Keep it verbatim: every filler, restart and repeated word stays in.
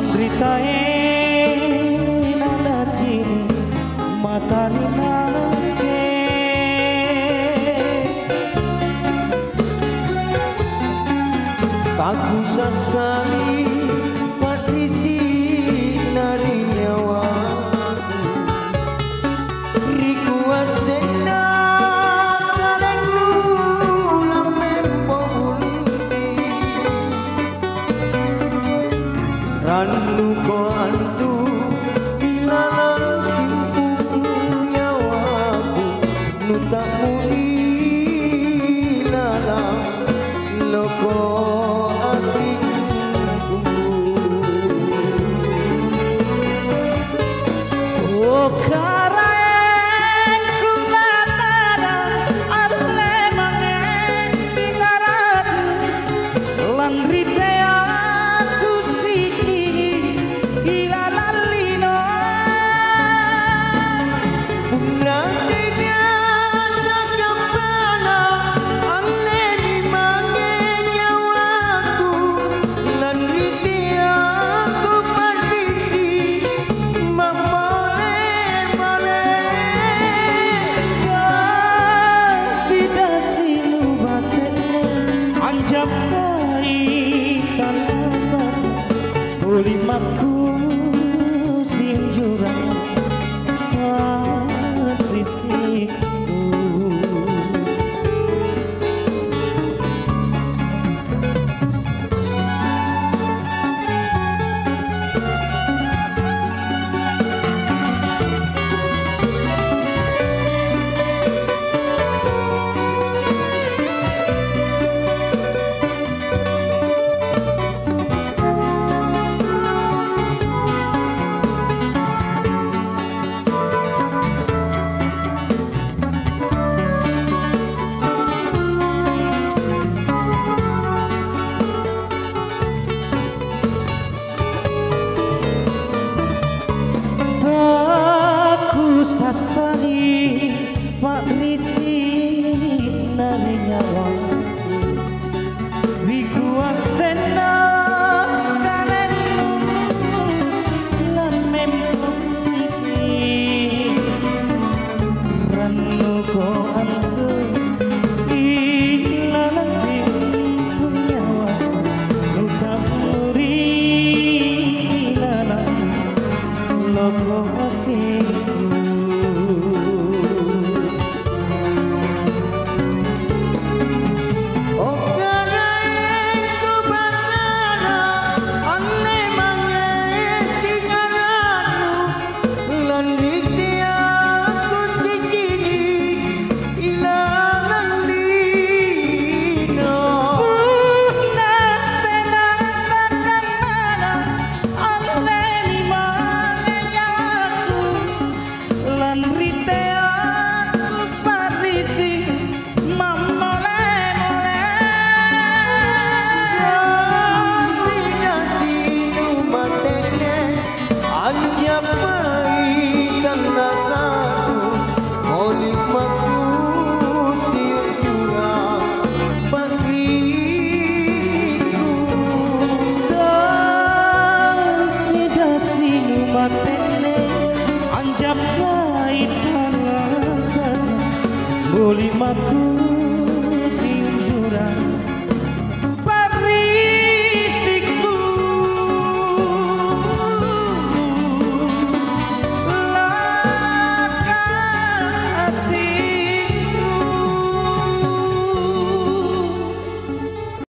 Ritae nalacini' matani nakke. Takusassali pa'risi'na ri nyawaku. Ri kuassenna kalennu lammempo bunting. Rannuko antu ilalang simpung nyawaku, nuta'muli lalang loko atingku. O Karaengku Batara, alle mange pinaradu, lanri teaku sicini' ilalang lino. Punna tena tacappana, allemi mange nyawaku, lanri teaku pa'risi' mammole-mole. Dasi-dasi nubate'ne, anjappai tanasa, boli makku sinjurang pa'risi'ku. Takusassali pa'risi'na ri nyawaku. Ri kuassenna kalennu lammempo bunting, rannuko antu ilalang simpung nyawa, nuta'muli ilalang loko atingku. O Karaengku Batara, anne mange singara'nu, lanri teako sicini' ilalang lino. Punna tena takammana, allemi mange nyawaku, lanri teako pa'risi' mammole-mole. Kasi-kasi nubate'ne, anjappai tannasaku, moli makku sinjurang pa'risi'ku. Dasi-dasi nubate'ne, anjappai tannasaku, moli makku